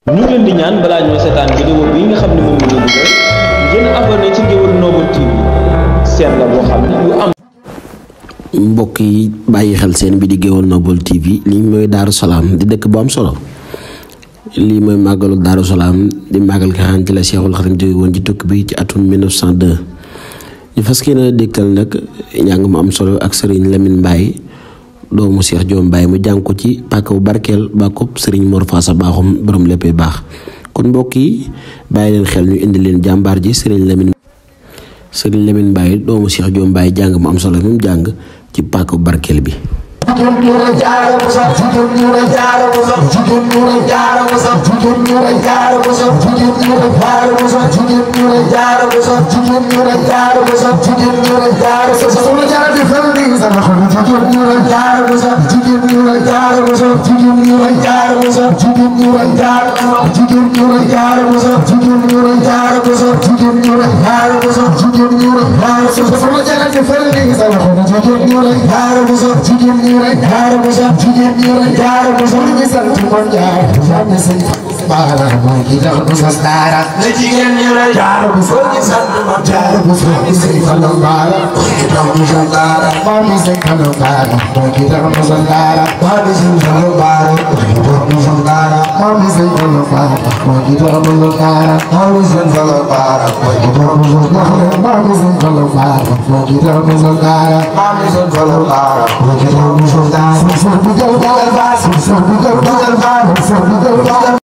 ñu ngi leen di ñaan balaa ñoo seetaan vidéo bi nga xam ne moom la ñu dugal ngeen abonné ci Ngéwël Noble TV seen la boo xam ne lu am. mbokk yi bàyyi xel seen bi di Ngéwël Noble TV lii mooy Daaru Salaam di dëkk bu am solo lii mooy màggalu Daaru Salaam di màggal ki xam ci la Seexul Xadim jóge woon ci tukki bi ci atum 1902 ñu fas yéene dégtal nag njàng mu am solo ak Serigne Lamine Mbaye doomu Cheikh Diom Mbaye mu jàng ko ci pàkk bu barkeel bàkkub Serigne Mor Faasa baaxum borom léppay baax kon mbokk yi bàyyi leen xel ñu indi leen jàmbaar ji Serigne Lamine Mbaye doomu Cheikh Diom Mbaye jàng mu am solo mu jàng ci pàkk bu barkeel bi.